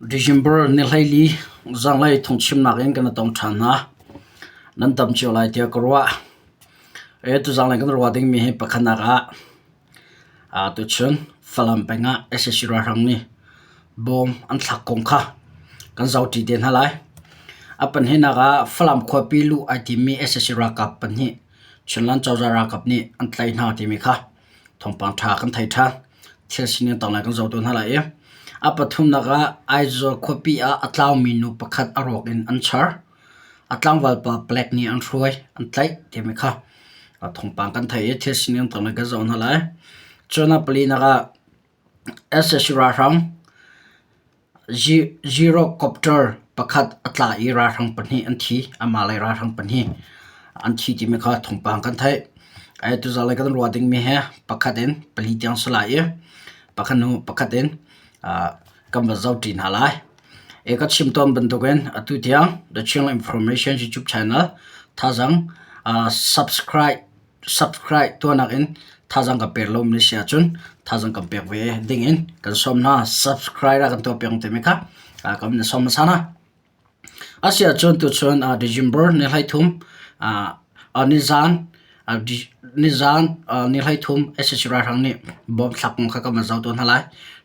December ni 14 zanlei phungchimnak in kan i tong ṭhan hna. Nan tam cio lai tiah ka ruah. Tuzanglei kan ruah dingmi hi pakhatnak ah tuchun Falam peng ah sac ralhrang nih bawm an thlak kong kha kan zohṭi te hna lai. A pahnihnak ah Falam khuapi luh ai timmi sac ralkap pahnih Chinland cozah ralkap nih an tlaih hna timi kha thawngpang ṭha kan thei ṭhan. Thil sining tanglei kan zoh tawn hna lai i a pathumnak ah Aizawl khuapi ah a tlaumi nu pakhat a ruak in an char. A tlangval pa palek nih an hruai, an tlaih timi kha thawngpang kan theih i thil sining tanglei kan zoh hna lai. Cun a palinak ah sac ralhrang Zerocopter pakhat a tla i ralhrang pahnih an thi. Amah le ralhrang pahnih an thi timi kha thawngpang kan theih. Tuzaan lei kan ruah dingmi hi pakhat in pali tiang si lai i pakhat hnu pakhat in kan va zohṭi hna lai. Ka chim tawn bantukin atu tiang The Chin Information YouTube channel thazaang subscribe subscribe tuahnak in thazaang kan pek lomi si ahcun thazaang kan pek ve ding in kan sawm hna. Subscribe a kan tuah piak timi kha kan in sawm hmasa hna. A si ahcun tuchun December ni 13 nizan nizan ni 13 sac ralhrang nih bomb thlak kong kha kan van zoh tawn hna lai.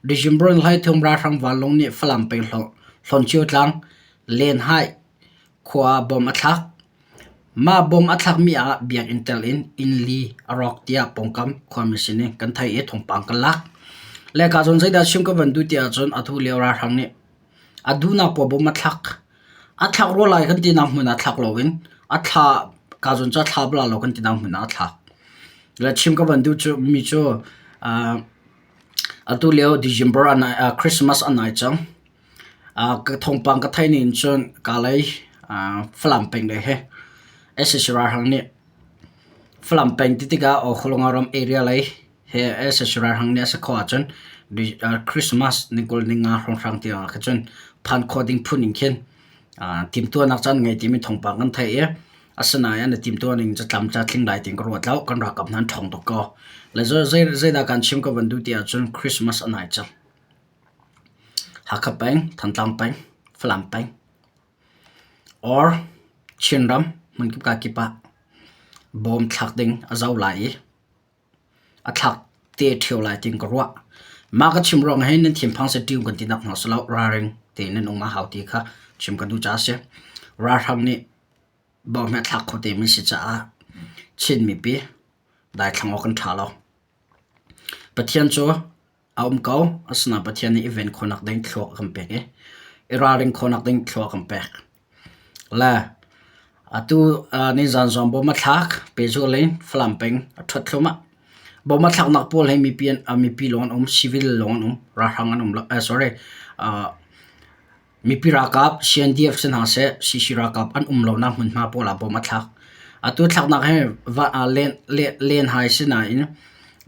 December ni 13 ralhrang vanlawng nih Falam peng Hlawnchio tlang Lenhai khua ah bomb a thlak. Mah bomb a thlakmi ah biakinn tel in inn li a rawk tiah pawngkam khuami sin in kan theih i thawngpang kan lak. Le ka zawn zeidah chim ka van duh ti ahcun atu lio ralhrang nih a duhnak poah bomb a thlak. A thlak rua lai kan tinak hmun ah thlak loin a thla ka zawn cu a thla bala lo kan tinak hmun ah a thlak. Le chim ka van duh cu mi cu atu lio December Christmas a nai cang. Ka thawngpang ka theih ning cun Kalay Falam peng lei hi sac ralhrang nih Falam peng ti tikah Awkhawlung ram area lei hi sac ralhrang nih a si khawh ahcun Christmas ni 20 ni nga hrawnghrang tiang ah khin cun phan khawh ding phun in khin timhtuahnak caan ngei timi thawngpang kan theih i asinain an i timhtuah ning cu tlam ca tling lai tiin ka ruat lo. Kan ralkap hna an ṭhawng tuk ko. Le zeidah kan chim ka van duh ti ahcun Christmas a nai cang. Hakha peng, Thantlang peng, Falam peng or Chinram hmunkip kakip ah bawm thlak ding a zau lai i a thlak te ṭheo lai tiin ka ruah. Mah ka chim ruang hin nan thinphang seṭiu kan ti nak hna si lo, ralring tein nan um a hau ti kha chim ka duh caah a si. Ralhrang nih bawm hi a thlak kho temi si caah Chin mipi daithlang awk kan ṭha lo. Pathian cu A um ko, asinain Pathian nih i ven khawhnak ding thlua a kan pek i i ralring khawhnak ding thlua a kan pek. Le atu nizan zong bawm a thlak, pehzul in Falam peng a ṭhuat thluahmah. Bawm a thlaknak pawl hi mipi an mipi lawng an um, civil lawng an um, ralhrang an um lo. Sorry, mipi ralkap CNDF si hna seh, CC ralkap an um lonak hmunhma pawl ah bawm a thlak. Atu thlaknak hi va len len hai si nain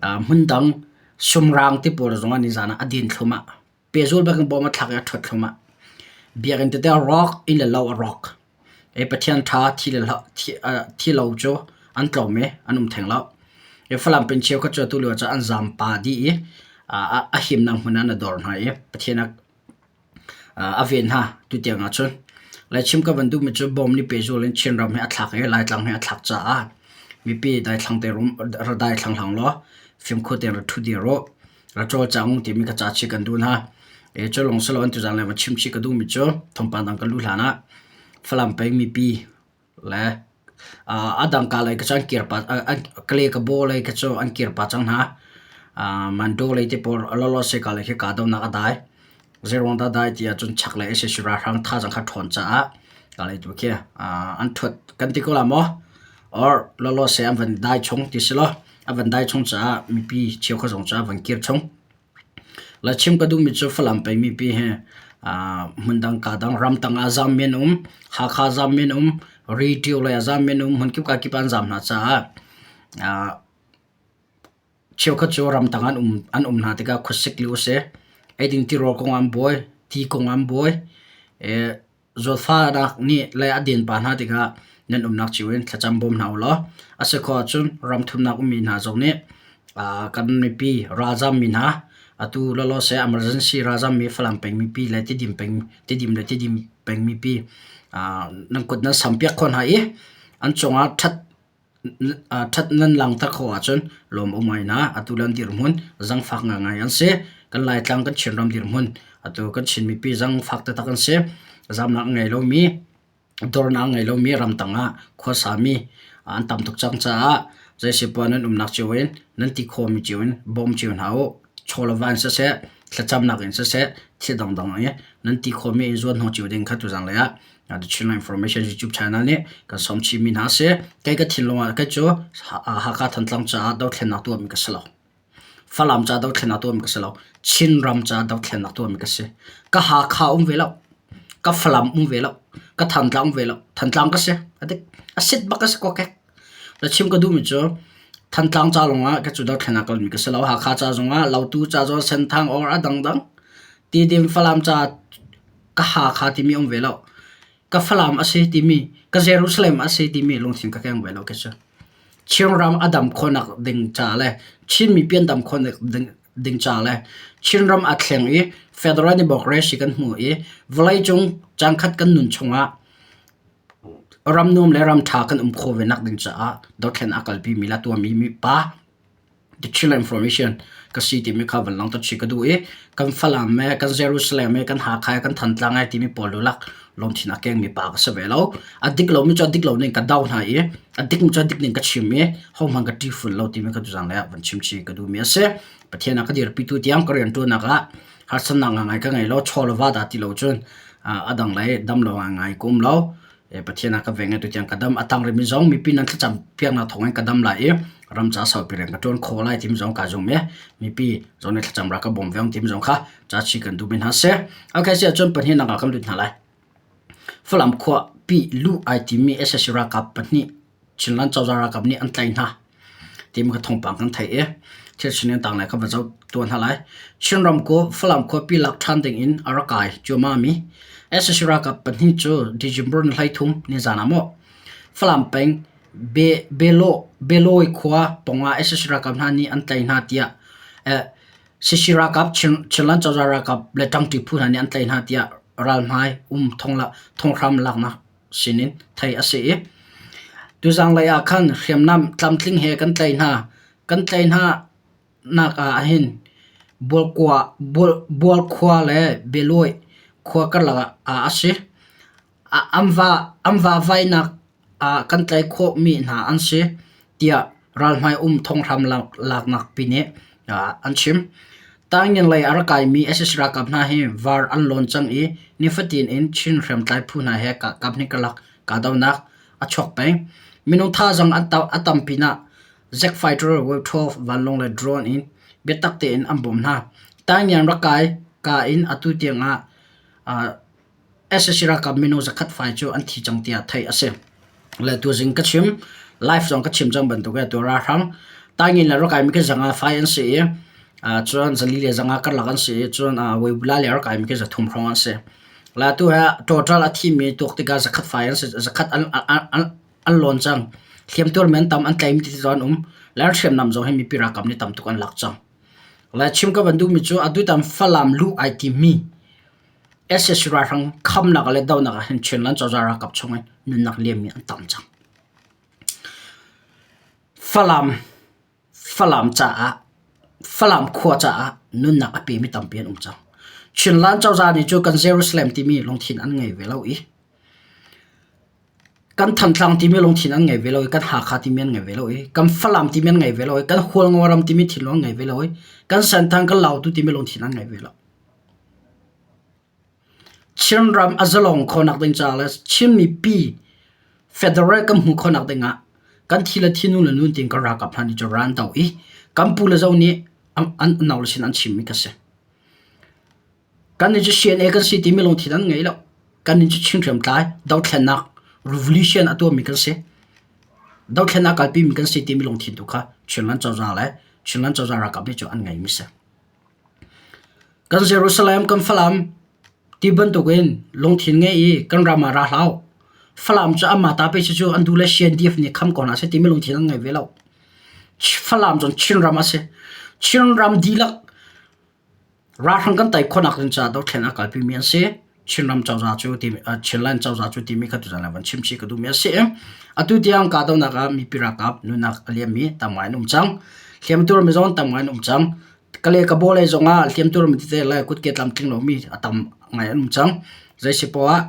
hmundang Sumrang ti pawl zong ah nizan ah a din thluahmah. Pehzul bak in bawm a thlak i a ṭhuat thluahmah. Biakinn tete a rawk, inn le lo a rawk. E Pathian ṭha thi le thi lo cu an tlawm i an um theng lo. E Falam peng cheukhat cu atu lio cu an zaam pa dih i a himnak hmun ah an i dor hna i Pathian a a ven hna tutiang ahcun. Laichim ka van duhmi cu bom nih pehzul in Chinram hi a thlak i Laitlang hi a thlak caah mipi daithlang te rum ra daithlang hlang law fimkhur tein ra ṭhu dir u ra cawlcang u timi ka ca chih kan duh hna. E cu lawng si loin tuzaan le va chim chih ka duhmi cu thawngpang dang ka luh hlan ah Falam peng mipi le a dang ka lei ka cu an kir pah kale ka baw lei kha cu an kir pah cang hna. Mandaw lei te pawl lawlaw ka lei khi kahdohnak a dai. Zeiruang dah dai ti ahcun chaklei sac ralhrang thazaang kha ṭhawn caah ka lei tu khi an ṭhuat kan ti ko la maw? Or lawlaw an van dai chung ti si law a van dai chung caah mipi cheukhat zong cu a van kir chung. La chim ka duhmi cu Falam peng mipi hi hmundang kadang ramtang ah zaammi an um, Hakha zaammi an um, Ritio lei ah zaammi an um, hmunkip kakip ah an zaam hna caah cheukhat cu ramtang an um an um hna tikah khuasik lio a si. Eiding tirawl kong ah an buai, ti kong ah an buai. Zawtfahnak nih le a den pah hna tikah nan umnak cio in thlacam bawm hna u law a si khawh ahcun ram thumnak ummi hna zong nih kan mipi ralzammi hna Atu lawlaw seh emergency ralzammi Falam peng mipi le Tidim peng Tidim le Tidim peng mipi nan kut nan sampiak khawh hna i an cungah ṭhat ṭhat nan langhter khawh ahcun lawm um ngai hna. Atu le an dirhmun zangfak ngaingai an si. Kan Laitlang kan Chinram dirhmun atu kan Chin mipi zangfak taktak an si. Zamnak a ngei lomi dornak a ngei lomi ramtang ah khuasami an tam tuk cang caah zeisipoah nan umnak cio in nan ti khawhmi cio in bawm cio hna u. Chaw le va in siseh, thlacamnak in siseh, thil dangdang in nan ti khawhmi in zuan hnawh cio ding kha tuzanglei ah The Chinland Information YouTube channel nih kan sawm chihmi hna a si. Kei ka thinlung ah kei cu Hakha Thantlang caah dothlennak tuahmi ka si lo. Falam ca dothlennak tuahmi ka si lo. Chinram ca dothlennak tuahmi ka si. Ka Hakha um ve lo. Ka Falam um ve lo. Ka Thantlang um ve lo. Thantlang ka si. A dik. A sit bak ka si ko kek. Na chim ka duhmi cu Thantlang ca lawngah ka cu dothlennak kalmi ka si lo. Hakha ca zongah, Lautu ca zongah, Senthang or a dangdang. Tidim Falam ca ka Hakha timi um ve lo. Ka Falam a si timi, ka Jerusalem a si timi lungthin ka keng ve lo khi cu. Chinram a dam khawhnak ding ca le Chin mipi an dam khawhnak ding, ding ca le Chinram a thleng i federal democracy kan hmu i vawleicung caankhat kan nun chungah ram nuam le ram ṭha kan um khawh ve nak ding caah dothlen a kalpi mi le a tuahmi mi pa The Chin Information ka si timi kha van langhter chih ka duh i kan Falam he kan Jerusalem he kan Hakha he kan Thantlang he timi pawl lulak lungthin a kengmi pa ka si ve lo. A dik lomi cu a dik lo ning ka do hna i a dikmi cu a dik ning ka chim i hohmanh ka ṭih ful lo timi kha tuzang lei ah van chim chih ka duhmi a si. Pathian a ka dirpitu tiang ka rianṭuannak ah harsatnak ngangai ka ngei lo, chaw le va dah ti lo cun a dang lei dam lo ngangai ka um lo. Pathian a ka veng i tutiang ka dam a tang rihmi zong mipi nan thlacam piaknak thawngin ka dam lai i ram ca saupi rian ka ṭuan khawh lai timi zong kaa zum i mipi zong nih thlacam ra ka bawm ve timi zong kha ca chih kan duhmi hna si. Okay, si ahcun pahnihnak ah kan lut hna lai. Falam khua pi luh ai timi SSC ralkap pahnih Chinland cozah ralkap nih an tlaih hna timi kha thawngpang kan theih i thil sining tanglei kha va zoh tuah hna lai. Chin ramkulh Falam khuapi lak ṭhan ding in a rak kai cuahmahmi sac ralkap pahnih cu December ni 13 nizan ah maw Falam peng Belawi khua pawngah sac ralkap hna nih an tlaih hna tiah sac ralkap Chinland cozah ralkap le ṭangṭi phu hna nih an tlaih hna tiah ralhmai um thonghram laknak sinin theih a si i tuzanglei ah khan hriamnam tlamtling he kan tlaih hna. Kan tlaih hna nak ah hin Bualkhua le Beluai khua karlak ah a si. An vahvaihnak ah kan tlaih khawhmi hna an si tiah ralhmai um thonghram laknak pi nih an chim. Taingen lei a rak kaimi sac ralkap hna hi var an lawn cang i nifatin in Chin hriamtlai phu hna he kaphnih karlak kahdohnak a chuak peng. Minung thazaang a tam pinah Jet fighter, Wave-12 vanlawng le drone in biatak tein an bawmh hna. Taingen rak kai ka in atu tiang ah Sac ralkap minung zakhat fai cu an thi cang tiah theih a si. Le tuzing ka chim, live zong ka chim cang bantuk in atu ralhrang Taingin le rakai mi khi zanga fai an si i cun zali le zanga karlak an si i cun Weibula le rakai mi khi zathum hrawng an si. Le atu hi total a thimi tuak tikah zakhat fai an si, zakhat an, an, an, an lawn cang. Hliamtuar mi an tam, an tlaimi ti an um. Le hriamnam zong hi mipi ralkap nih tam tuk an lak cang. Le chim ka van duhmi cu atu tam Falam luh ai timmi Sac ralhrang khamnak le dohnak ah hin Chinland cozah ralkap chung in nunnak liammi an tam cang. Falam Falam caah Falam khua caah nunnak a pemi tampi an um cang. Chinland cozah nih cu kan Jerusalem timi lungthin an ngei ve lo i kan Thantlang timi lungthin an ngei ve lo i kan Hakha timi an ngei ve lo i kan Falam timi an ngei ve lo i kan Hualngoram timi thinlung an ngei ve lo i kan Senthang kan Lautu timi lungthin an ngei ve lo. Chinram a zalong khawhnak ding caah le Chin mipi federal kan hmuh khawhnak ding ah kan thi le thi nu le nun tiin kan ralkap hna nih cun ral an do i kan pu le zo nih an no le sin an chimmi ka si. Kan nih cu CNA kan si timi lungthin an ngei lo. Kan nih cu Chin hriamtlai dothlennak revolution a tuahmi kan si. Dothlennak kalpimi kan si timi lungthin tu kha Chinland cozah le Chinland cozah ralkap nih cun an ngeimi si. Kan Jerusalem kan Falam ti bantukin lungthin ngei i kan ram ah ra hlah. Falam cu anmah ta pe cu an duh le CNDF nih kham ko hna seh timi lungthin an ngei ve lo. Falam cu Chinram a si. Chinram dihlak. Ralhrang kan tei khawhnak ding caah dothlen a kalpimi an si. Chinram cozah cu timi Chinland cozah cu timi kha tuzan ah van chim chih ka duhmi a si. Atu tiang kahdohnak ah mipi ralkap nunnak a liammi tam ngai an um cang. Hliamtuar mi zong tam ngai an um cang. Kale Kabaw lei zong ah hliamtuar mi tete le kutke tlamtling lomi a tam ngai an um cang. Zei si poah ah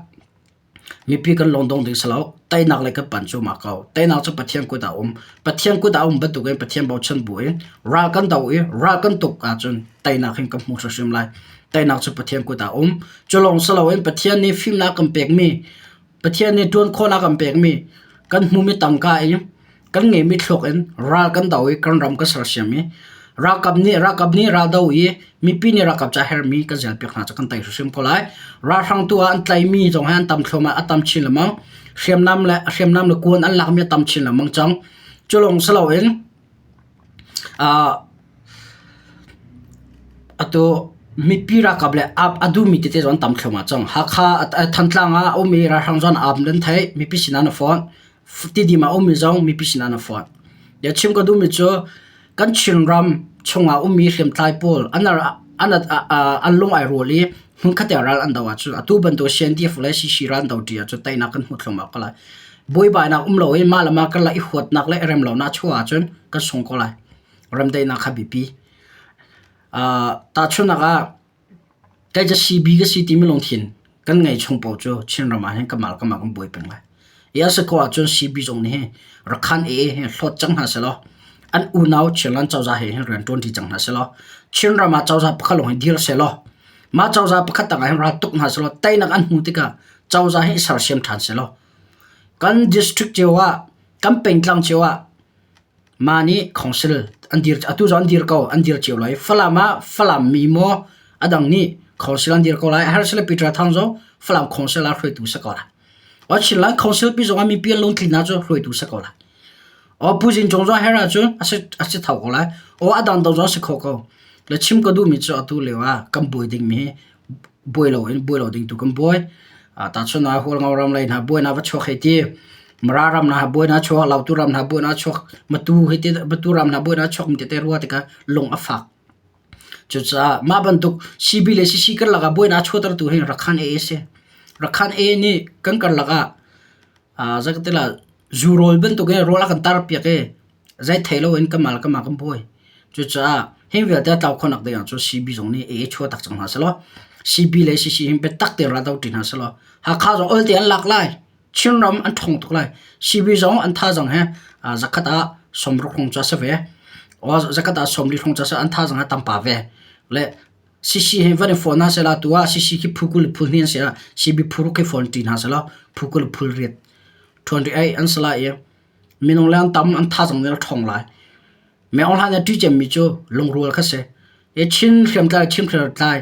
Mipi kan lungdong ding si lo. Teinak lei kan panh cuahmah ko. Teinak cu Pathian kut ah a um. Pathian kut ah a um bantukin Pathian bochan buin ral kan do i ral kan tuk ahcun teinak hin kan hmu hrimhrim lai. Teinak cu Pathian kut ah a um. Cu lawng si loin Pathian nih fimnak kan pekmi, Pathian nih ṭuan khawhnak kan pekmi, kan hmumi tangka i kan ngeihmi thluak in ral kan do i kan ram kan sersiam i ralkap nih ralkap nih ral do i mipi nih ralkap ca herhmi kan zelpiak hna cu kan tei hrimhrim ko lai. Ralhrang tu ah an tlaimi zong hi an tam thluahmah a tam chin lengmang. Hriamnam le hriamnam le kuan an lakmi a tam chin lengmang cang. Cu lawng si loin uh, atu mipi ralkap le ap a duhmi tete zong an tam thluahmah cang. Hakha Thantlang ah a ummi ralhrang zong ap nan theih mipi sinah na phone. Tidim ah ummi zong mipi sinah na fonh. Bia chim ka duhmi cu kan Chinram chungah ummi hriamtlai pawl an an an lung ai rual i hmunkhat ah ral an do ahcun atu bantuk CNDF le CC ral an do ṭi ahcun teinak kan hmu thluahmah ko lai. Buaibainak um lo i mah le mah karlak i huatnak le i rem lonak chuah ahcun kan sung ko lai. Remdaihnak kha biapi. Uh, tahchunhnak ah Kei cu CB ka si timi lungthin kan ngei chung paoh cu Chinram ah hin kanmah le kanmah kan buai peng lai. Hi a si khawh ahcun CB zong nih hin Rakhan AA hi hlawt cang hna sehlaw an unau Chinland cozah he hin rian ṭuanṭi cang hna sehlaw Chinram ah cozah pakhat lawng hi dir sehlaw mah cozah pakhat tang ah hin ral tuk hna sehlaw teinak an hmu tikah cozah hi i sersiam ṭhan sehlaw kan district cio ah kan pengtlang cio ah Mah nih council an dir atu zong an dir ko an dir cio lai. Falam ah Falam mi maw a dang nih council an dir ko lai. Harris le Peter Thang zong Falam council ah hruaitu si ko lai. O Chinland council pi zong ah mipi an lungtlin ah cu hruaitu si ko lai. O Pu Zin Cung zong her ahcun a si a si tho ko lai. O a dang dang zong a si kho ko. Le chim ka duhmi cu atu lio ah kan buai dingmi hi buai loin buai lo ding tu kan buai. Tahchun ah Hualngo ram lei hna buainak va chuak hei ti. Mara ram hna buainak chuak, Lautu ram hna buainak chuak, Matu hei ti Matu ram hna buainak chuak mi tete rua tikah lung a fak. Cucaah mah bantuk CB le CC karlak ah buainak chuahtertu hi Rakhan AA si. Rakhan AA nih kan karlak ah zeikatila zu rawl bantuk in rawl a kan tarpiak i zei thei loin kanmah le kanmah kan buai. Cucaah hi vialte a tlau khawhnak ding ahcun CB zong nih AA chuah tak cang hna sehlaw CB le CC hin biatak tein ral do ṭi hna sehlaw Hakha zong olte an lak lai. Chinram an ṭhawng tuk lai. CB zong an thazaang he zakhat ah 60 hrawng cu a si ve. Zakhat ah 40 hrawng cu a si an thazaang he tam pah ve. Le CC hi van i fawn hna sehla tu ah CC khi phu 20 le phu hnih an si ah CB phu ruk khi fawn ṭi hna sehlaw phu 20 le phu riat ṭhuan rih ai an si lai i minung le an tam an thazaang nih a ṭhawng lai. Meo hlan ah ṭih cemmi cu lungrual kha si. I Chin hriamtlai Chin hriamtlai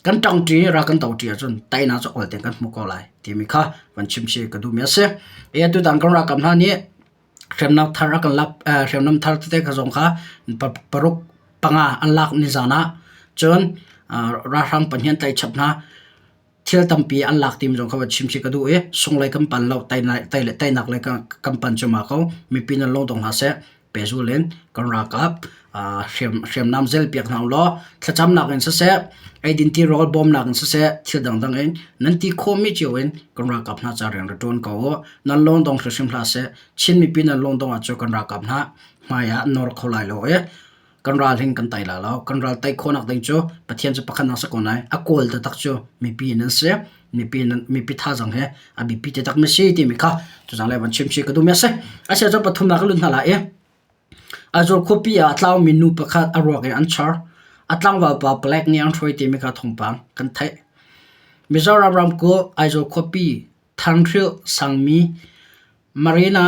kan ṭangṭi ral kan doṭi ahcun teinak cu awl tein kan hmu ko lai timi kha van chim chih ka duhmi a si. I atutan kan ralkap hna nih hriamnam thar a kan lak hriamnam thar tete kha zong kha paruk panga an lak nizan ah cun ralhrang pahnih an tlaih chap hna. Thil tampi an lak timi zong kha van chim chih ka duh i sunglei kan pan lo teinak lei kan pan cuahmah ko. Mipi nan lungdong hna seh. Pehzul in kan ralkap hriamnam zelpiak hna ulaw thlacamnak in siseh, eidin tirawl bawmnak in siseh, thil dangdang in nan ti khawhmi cio in kan ralkap hna ca rian ra ṭuan ko u. Nan lungdong hrimhrim hlah seh. Chin mipi nan lungdong ahcun kan ralkap hna hmai ah an nawr kho lai lo i kan ral hin kan tei lai lo. Kan ral tei khawhnak ding cu Pathian cu pakhatnak si ko nain a kawl taktak cu mipi nan si. Mipi nan mipi thazaang he a biapi taktak mi si timi kha tuzaan le van chim chih ka duhmi a si. Asiah cun pathumnak ka lut hna lai i Aizawl khuapi ah a tlaumi nu pakhat a ruak in an char. A tlangval pa palek nih an hruai timi kha thawngpang kan theih. Mizoram ramkulh Aizawl khuapi Thanhrilh sangmi Marina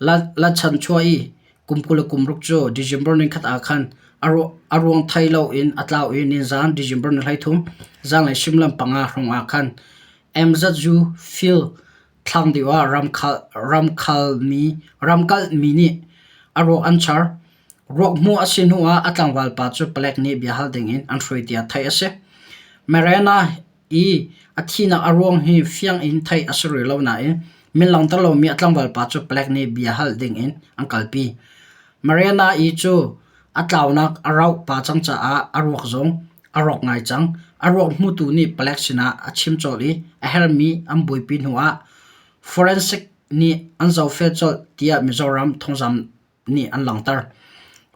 Lachanchuah i kum 20 le kum ruk cu December nikhat ah khan a ruang thei loin a tlau i nizaan December ni 13 zanlei suimilam panga hrawng ah khan MZU Field thlang deuh ah ramkalmi nih a ruak an char. Ruak hmuh a si hnu ah a tlangval pa cu palek nih biahal dingin an hruai tiah theih a si. Marina i a thihnak a ruang hi fiang in theih a si rih lo nain min langhter lomi a tlangval pa cu palek nih bia hal dingin an kalpi. Mariana i cu a tlaunak a rauh pah cang caah a ruak zong a rawk ngai cang. A ruak hmutu nih palek sinah a chim colh i a herhmi an buaipi hnuah forensic nih an zohfel colh tiah Mizoram thawngzamh nih an langhter.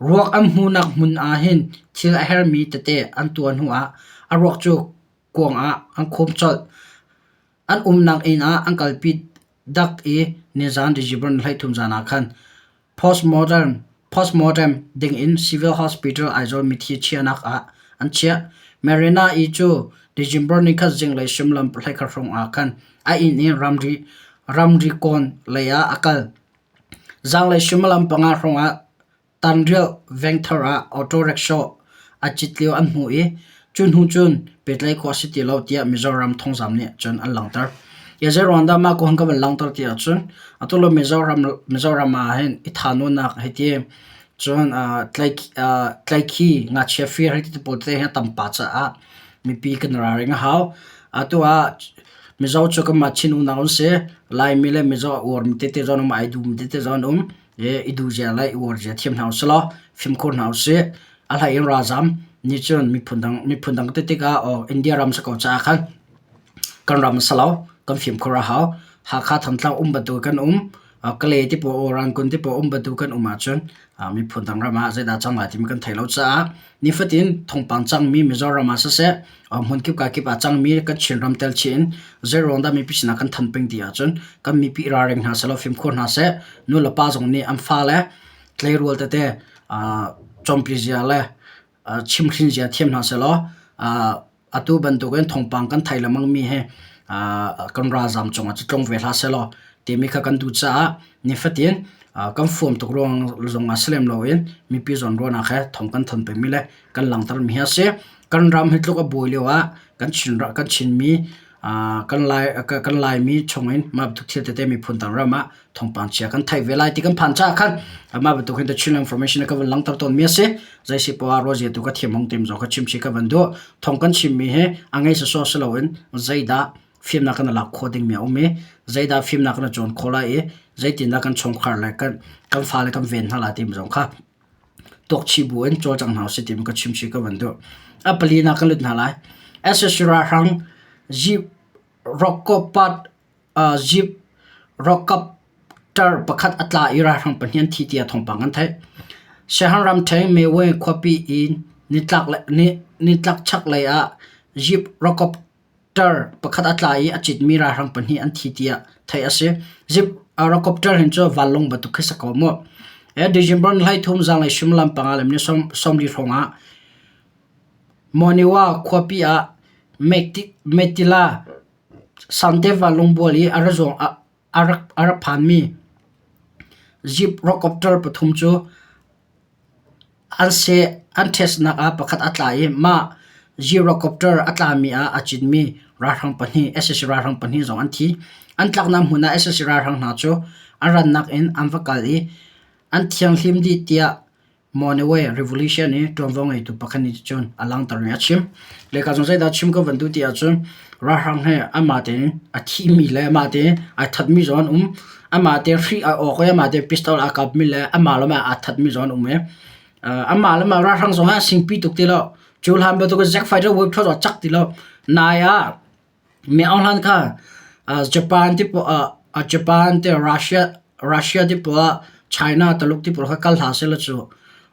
Ruak an hmuhnak hmun ah hin thil a herhmi tete an tuah hnuah a ruak cu kuang ah an khum colh. An umnak inn ah an kalpi dak i nizan December 23 zan ah khan postmortem ding in Civil Hospital Aizawl mithi chiahnak ah an chiah. Marina i cu December nikhat zinglei suimilam 13 hrawng ah khan a inn in ramri kawn lei ah a kal. Zanglei suimilam 5 hrawng ah Tanrial vengthar ah auto rickshaw a cit lio an hmuh i cu hnu cun pehtlaih khawh a si ti lo tiah Mizoram thawngzam nih cun an langhter. Zei ruang dah mah kong ka van langhter ti ahcun atu le Mizoram Mizoram ah hin i thahnawnnak hei ti cun tlaikhi ngakchia fir hei ti pawl te hi a tam pah caah mipi kan ralring a hau. Atu ah Mizo cu kanmah Chin unau an si. Laimi le Mizo a uarmi tete zong an um, ai duhmi tete zong an um. I duhzia le i uarzia thiam hna usih law fimkhur hna usih. A hlei in ralzam nih cun miphun dang miphun dang ti tikah aw India ram si ko caah khan kan ram a si lo kan fimkhur a hau. Hakha Thantlang um bantuk kan um Kalay ti pawl Rangkun ti pawl um bantuk kan um ahcun miphun dang ram ah zeidah cang lai timi kan thei lo caah nifatin thawngpang cangmi Mizoram ah siseh hmunkip kakip ah cangmi kan Chinram tel chih in zeiruang dah mipi sinah kan than peng ti ahcun kan mipi ralring hna sehlaw fimkhur hna seh nu le pa zong nih an fale tleirual tete cawmpi zia le chimhhrin zia thiam hna sehlaw atu bantukin thawngpang kan thei lengmangmi hi kan ralzaam cungah cu tlung ve hlah sehlaw timi kha kan duh caah nifatin kan fuam tuk ruang zongah si lem loin mipi zawnruahnak he thawng kan than pengmi le kan langhtermi hi a si. Kan ram hi tluk a buai lio ah kan Chin kan Chinmi kan Lai kan Laimi chungin mah bantuk thil tete miphun dang ram ah thawngpang chia kan theih ve lai ti kan phan caah khan mah bantuk hin the Chin information ka van langhter tawnmi a si. Zei si poah ruah zia tu ka thiam hong tim zong ka chim chih ka van duh. Thawng kan chimmi hi a ngei sawsawh si loin zeidah fimnak kan lak khawh dingmi a um i zeidah fimnak kan cawn khawh lai i zeitindah kan chungkhar le kan kan fale kan ven hna lai timi zong kha tuakchih bu in cawlcang hna usih timi ka chim chih ka van duh. A palinak kan lut hna lai. SSC ralhrang Jeep Rock Jeep rokapter pakhat a tla i ralhrang pahnih an thi tiah thawngpang an theih. Siahan ramṭhen Mewe khuapi in nitlak chaklei ah Jeep rokapter pakhat a tla i a citmi ralhrang pahnih an thi tiah theih a si. Jeep rokapter hin cu vanlawng bantuk khi si ko mu. December ni 13 zanlei suimilam 5 le minute 40 hrawng ah Monywa khuapi ah Metila Sangte vanlawng i a rak phanmi Jeep rokopter pathum cu an testnak ah pakhat a tla i mah Jeep rokopter a tlami ah a cinmi ralhrang pahnih sac ralhrang pahnih zong an thi. An tlaknak hmun ah sac ralhrang hna cu an rannak in an va kal i an thianghlim dih tiah Monoway Revolution i ṭuanvo ngeitu pakhat nih cun a langhtermi a chim. Lehka zong zeidah chim ka van duh ti ahcun ralhrang he amah tein a thimi le amah tein ai thatmi zong an um. Amah tein hri ai awk i amah tein pistol aa kapmi le amah le amah aa thatmi zong an um i amah le amah ralhrang zong hi a singpi tuk ti lo. Cu hlan bantuk in Zack Fighter wave thawt a cak ti lo. Nai ah Mi Aung Hlaing kha Japan ti Japan te Russia Russia ti pawl ah China Taluk ti pawl kha kal hlah sehlaw cu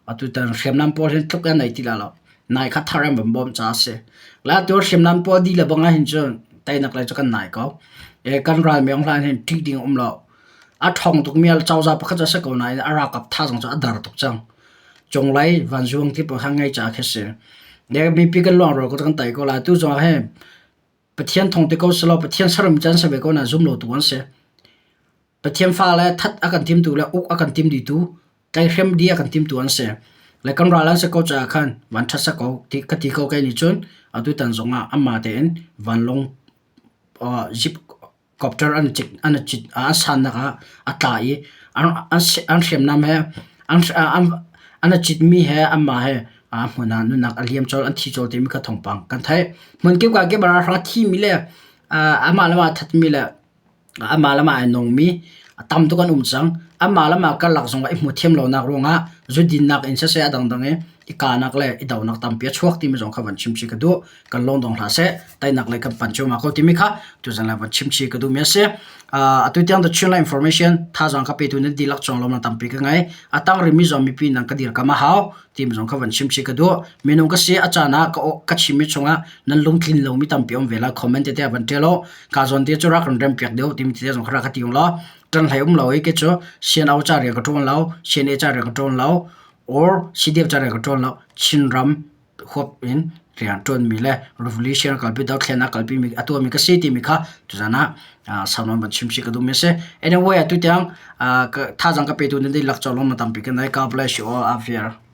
atutan hriamnam pawl hin tluk an ei ti lai lo. Nai kha thar an van bawm caah a si. Le atu hriamnam pawl dih le bang ahhin cun teinak lei cu kan nai ko. Kan ral Mi Aung Hlaing hin ṭih ding a um lo. A ṭhawng tukmi cozah pakhat cu a si ko nain a ralkap thazaang cu a dar tuk cang. Cunglei vanzuang ti pawl kha ngei caah khi a si. Mipi kan luangrual ko kan tei ko lai. Tu zong ah hin Pathian thawng ti ko selaw Pathian saram cu an si ve ko na zum lo tu an si. Pathian fale that a kan timtu le uk a kan tim dihtu, tlaihrem di a kan timtu an si. Le kan ral an si ko caah khan van ṭhat sa ko ti ka ti ko kei nih cun atutan zongah amah tein vanlawng zip copter an cit an cit an sannak ah a tla i an hriamnam he an an a citmi he anmah he hmun ah nunnak a liam colh an thi colh timi kha thawngpang kan theih. Hmunkip ka kip ralhrang a thimi le amah le amah a thatmi le amah le amah ai nongmi a tam tuk an um cang. Amah le amah karlak zongah i hmuh thiam lonak ruangah zudinnak in siseh a dangdang i. I kahnak le i donak tampi a chuak timi zong kha van chim chih ka duh. Kan lawng dong hlah seh, teinak lei kan pan cuahmah ko timi kha tuzan le van chim chih ka duhmi a si. Atu tiang The Chinland Information thazaang ka petu nan dihlak cung lawmnak tampi ka ngei. A tang rihmi zong mipi nan ka dirkam a hau timi zong kha van chim chih ka duh. Minung ka si a caan ah ka ka chimmi chungah nan lungtlin lomi tampi um ve lai comment tete ah van ṭial u. Ka zawn te cu rak kan rem piak deuh timi tete zong kha rak ka ti ung law ṭan hlei um lo i kei cu CNO ca rian ka ṭuan lo, CNA ca rian ka ṭuan lo, or CDF ca rian ka ṭuan lo. Chinram huap in rian ṭuanmi le revolution kalpi dothlennak kalpimi a tuahmi ka si timi kha tuzan ah saunawn van chim chih ka duhmi a si. Anyway, atu tiang thazaang ka petu nan dihlak cawlawm na tampi ka nei. God bless you all. Afir.